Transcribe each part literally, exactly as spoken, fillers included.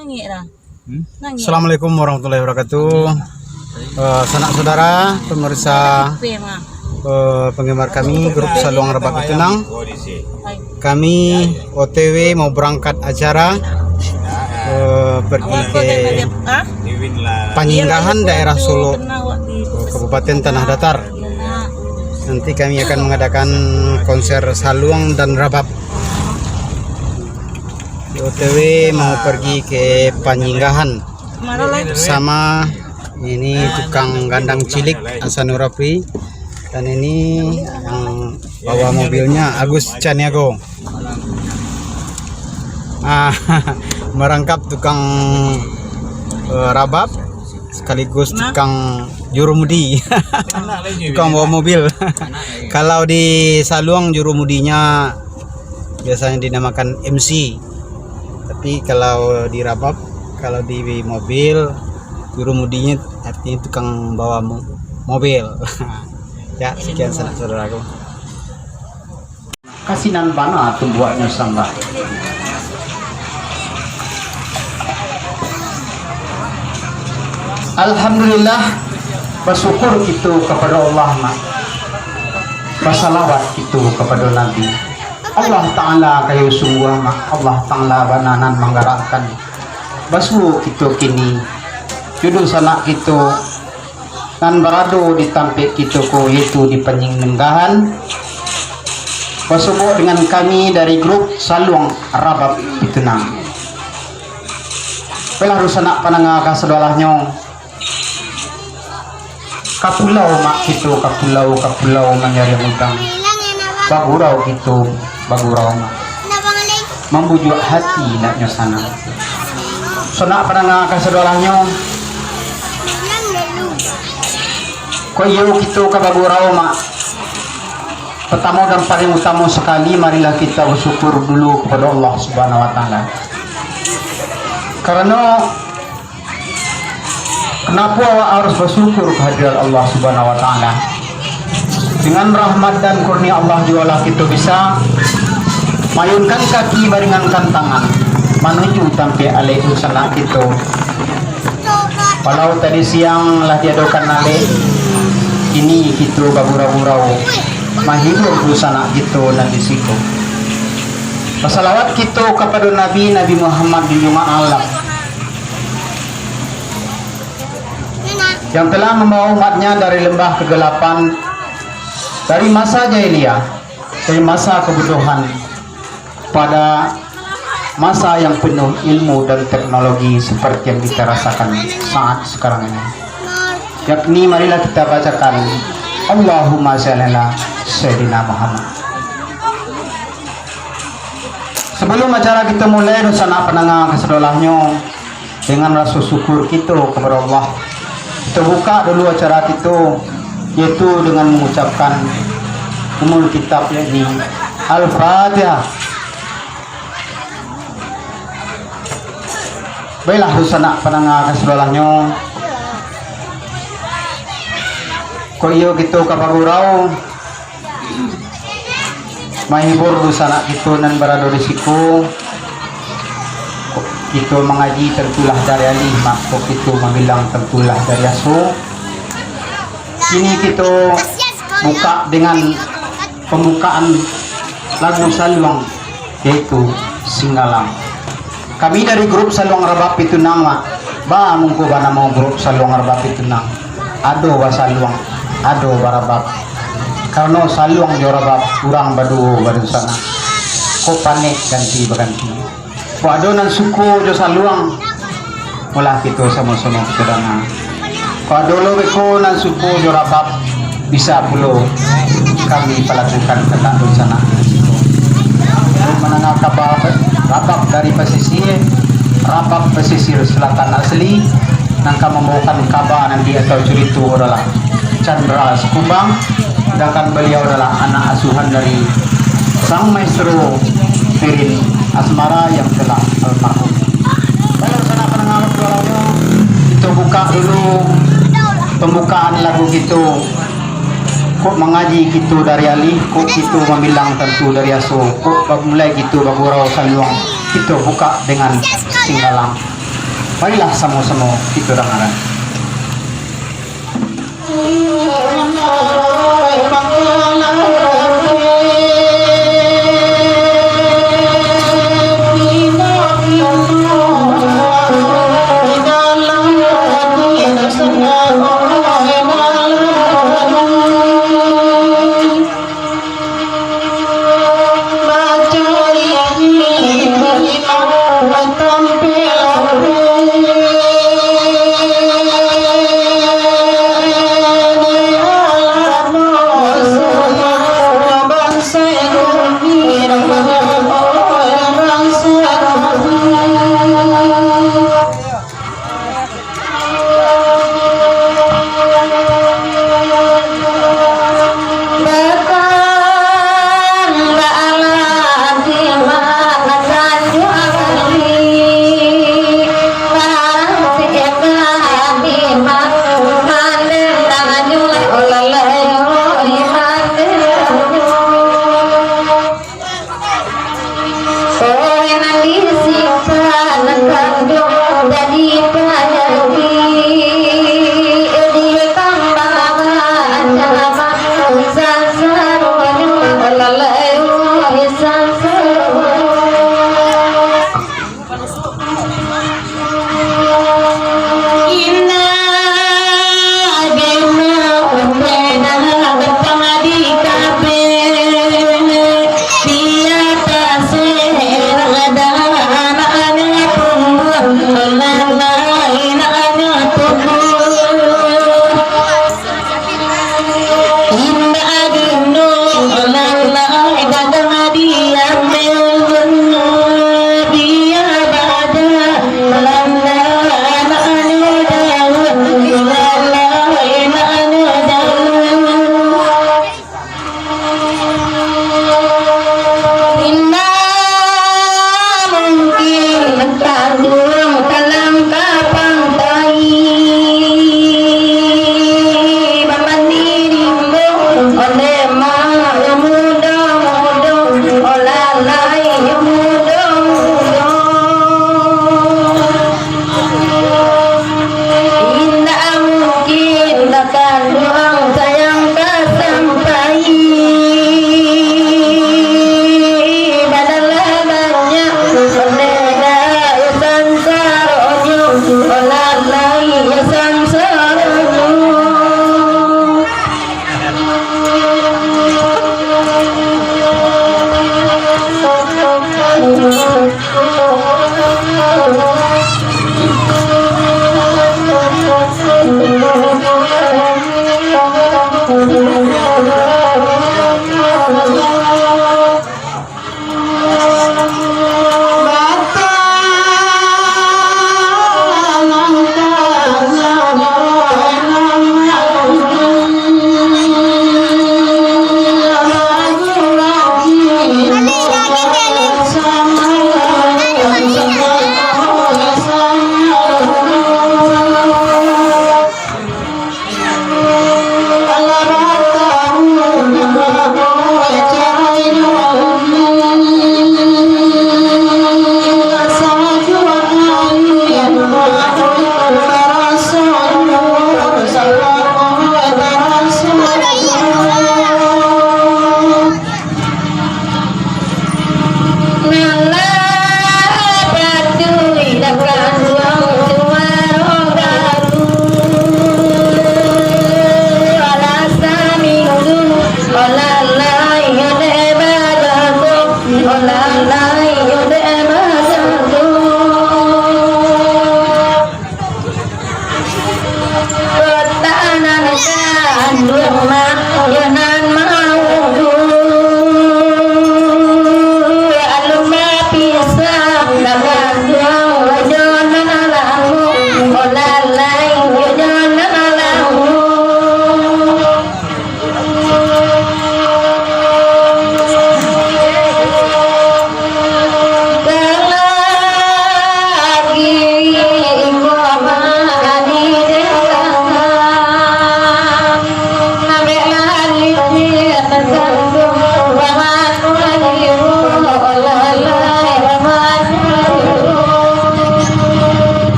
Nangik lah. Hmm? Nangik. Assalamualaikum warahmatullahi wabarakatuh. Eh, sanak saudara, pemirsa, eh, penggemar kami, grup Saluang Rabab Pitunang. Kami O T W mau berangkat acara, eh, pergi ke Panyinggahan, daerah Solok, eh, Kabupaten Tanah Datar. Nanti kami akan mengadakan konser saluang dan rabab. O T W mau pergi ke Panyinggahan. Sama ini tukang gandang cilik Hasanul Rafi. Dan ini yang bawa mobilnya Agus Caniago. Ah, merangkap tukang, eh, rabab sekaligus tukang jurumudi. Tukang bawa mobil. Kalau di saluang, jurumudinya biasanya dinamakan M C. Tapi kalau di rabab, kalau di mobil, jurumudinya artinya tukang bawa mo-, mobil. Ya, sekian sanak saudaraku. Kasinan bana tumbuaknyo sambah. Alhamdulillah, basyukur kito kapado Allah, Mak. Basalawat kito kapado Nabi. Allah Ta'ala kayo sungguah, Mak. Allah Ta'ala bana nan manggarakkan. Basuo kito kini, jo dunsanak kito nan barado di tampek kito ko, yaitu di Panyinggahan, basobok dengan kami dari grup Saluang Rabab Pitunang. Baiklah, dunsanak pandanga kasadolahnyo, ka pulau, Mak, kito ka pulau, ka pulau mancari udang. Bagurau kito, bagurau, Mak. Mambujuak hati naknyo sanang. Sanak pandanga kasadolahnyo, kok iyo kito ka bagurau, Mak, patamo dan paling utamo sakali, marilah kita basyukur dulu kapado Allah Subhanahu wa Ta'ala. Karano, kenapo awak harus basyukur kehadirat Allah Subhanahu wa Ta'ala? Dengan rahmat dan kurnia Allah juolah kito bisa maayunkan kaki, maringankan tangan, manuju tampek alek dunsanak kito. Walau tadi siang lah diadokan alek, kini kito bagurau-gurau, mahibur dunsanak kito nan di siko. Basalawat kito kapado Nabi, Nabi Muhammad junjungan alam, yang telah mambawa umatnya dari lembah kegelapan, dari masa jahiliyah, dari masa kebodohan, pada masa yang penuh ilmu dan teknologi seperti yang kita rasakan saat sekarang ini. Yakni, marilah kita bacakan, Allahumma shalli ala Sayyidina Muhammad. Sebelum acara kita mulai, dunsanak pandanga kasadolahnyo, dengan raso syukur kito kapado Allah, kito buka dulu acara kito, yaitu dengan mangucapkan Ummul Kitab, yakni Al-Fatihah. Baiklah, dunsanak pandanga kasadolahnyo, kok iyo kito ka bagurau, mahibur dunsanak kito nan barado di siko. Kok kito mangaji tantulah dari alih, mako kito mambilang tantulah dari aso. Kini kito buka dengan pambukaan lagu saluang, yaitu Singgalang. Kami dari grup Saluang Rabab Pitunang, Mak. Ba mungko banamo grup Saluang Rabab Pitunang. Ado basaluang, ado barabab. Karano saluang jo rabab urang baduo badunsanak. Kok panek ganti baganti. Kok ado nan suko jo saluang, molah kito samo-samo kito danga. Kok ado lo beko nan suko jo rabab, bisa pulo kami palakukan ka dunsanak. Untuk mandanga kaba rabab dari pasisia, rabab pasisir selatan asli, nan ka mambawakan kaba nanti atau curito adalah Chandra Sikumbang, sedangkan baliau adalah anak asuhan dari Sang Maestro Pirin Asmara yang telah almarhum. Baiklah, sanak pandanga, kito buka dulu pambukaan lagu kito. Kok mangaji kito dari alih, kok kito mambilang tantu dari aso, kok bamulai kito bagurau saluang, kito buka dengan Singgalang. Marilah samo-samo kito dangakan. Indak mungkin tanduang talang ka pantai, bamandi rimbo oleh mak mudo-mudo, olah lai mudo-mudo. Indak mungkin takanduang sayang ka sampai, badalah banyak pambeda sansaronyo, olah lai sansaronyo.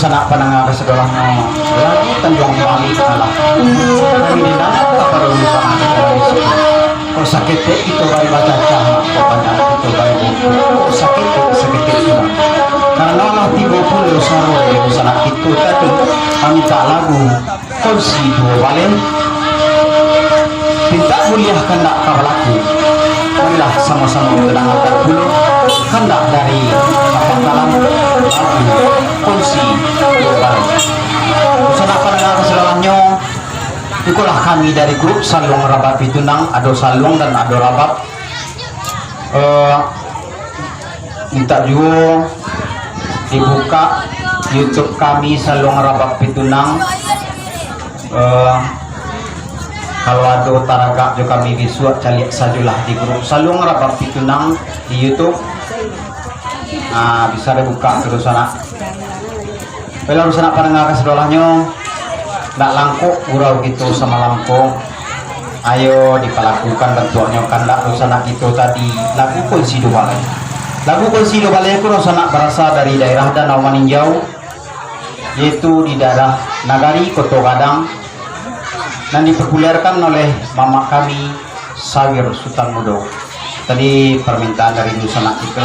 Nak pandanga kasadolahnyo, lagu Tanjuang Balik alah. Kami dendam kapado luka hati kami. Kok saketek kito bari bacacah, kok pandang kito bari bungkuk. Kok saketek, saketek surang. Karano lah tigo puluah saro dari sanak kito tadi, kami tak lagu Kongsi Duo Baleh. Pintak buliah kandak ka balaku. Marilah samo-samo mandangakan pulo kandak dari Abah Talang lagu Kongsi Duo Baleh. Sanak pandanga kasadolahnyo, ikolah kami dari grup Saluang Rabab Pitunang, ado Saluang dan ado Rabab. Eh, mintak juo dibuka YouTube kami Saluang Rabab Pitunang. Eh, kalau ado taragak jo kami bisuak, caliak sajolah di grup Saluang Rabab Pitunang di YouTube. Ah, bisa dibuka tu, dunsanak. Baiklah, dunsanak pandanga kasadolahnyo, ndak langkok gurau kito samalam ko. Ayo dipalakukan bantuaknyo kandak dunsanak kito tadi, lagu Kongsi Duo Baleh. Lagu Kongsi Duo Baleh ko, dunsanak, barasa dari daerah Danau Maninjau, yaitu di daerah Nagari Koto Gadang, nan dipopulerkan oleh mamak kami, Sawir Sutan Mudo. Tadi permintaan dari dunsanak kito.